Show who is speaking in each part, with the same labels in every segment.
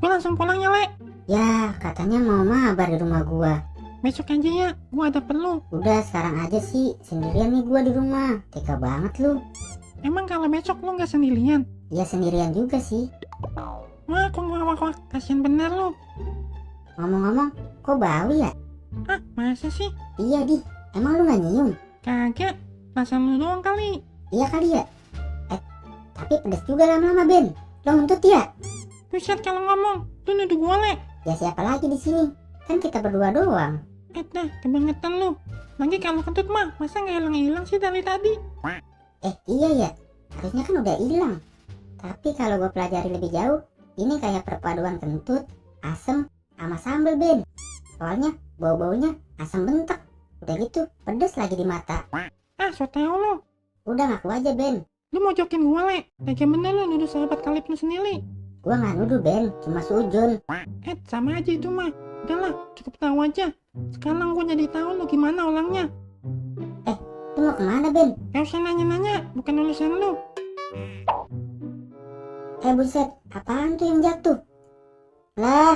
Speaker 1: Gue langsung pulang ya, Le.
Speaker 2: Ya, katanya mau mabar di rumah gua.
Speaker 1: Besok aja ya, gue ada perlu.
Speaker 2: Udah sekarang aja sih, sendirian nih gua di rumah. Tega banget lu.
Speaker 1: Emang kalau besok lu nggak sendirian?
Speaker 2: Ya sendirian juga sih.
Speaker 1: Wah, wah, kasihan bener lu.
Speaker 2: Ngomong-ngomong, kok bau ya?
Speaker 1: Ah, masa sih?
Speaker 2: Iya di, emang lu gak nyium?
Speaker 1: Kagak, perasaan lu doang kali.
Speaker 2: Iya kali ya? Tapi pedes juga lama-lama Ben. Lo ngentut ya?
Speaker 1: Buset kalau ngomong, lu nuduh gue, Le.
Speaker 2: Ya siapa lagi di sini? Kan kita berdua doang.
Speaker 1: Dah, kebangetan lu. Lagi kalau kentut mah, masa nggak hilang-hilang sih dari tadi?
Speaker 2: Iya ya, harusnya kan udah hilang. Tapi kalau gue pelajari lebih jauh, ini kayak perpaduan kentut, asem, sama sambel Ben. Soalnya bau-baunya asam bentek. Udah gitu, pedes lagi di mata.
Speaker 1: Ah, so tau lu.
Speaker 2: Udah ngaku aja Ben.
Speaker 1: Lu mau jokin gue, Le. Tega bener lu nuduh sahabat kalip lu sendiri.
Speaker 2: Gua nggak nuduh Ben, cuma sujun.
Speaker 1: Sama aja itu mah. Udahlah, cukup tahu aja. Sekarang gue jadi tahu lu gimana orangnya.
Speaker 2: Lu mau kemana Ben?
Speaker 1: Gak usah nanya-nanya, bukan urusan lu.
Speaker 2: Buset, apaan tuh yang jatuh? Lah,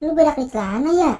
Speaker 2: lu berak di celana ya?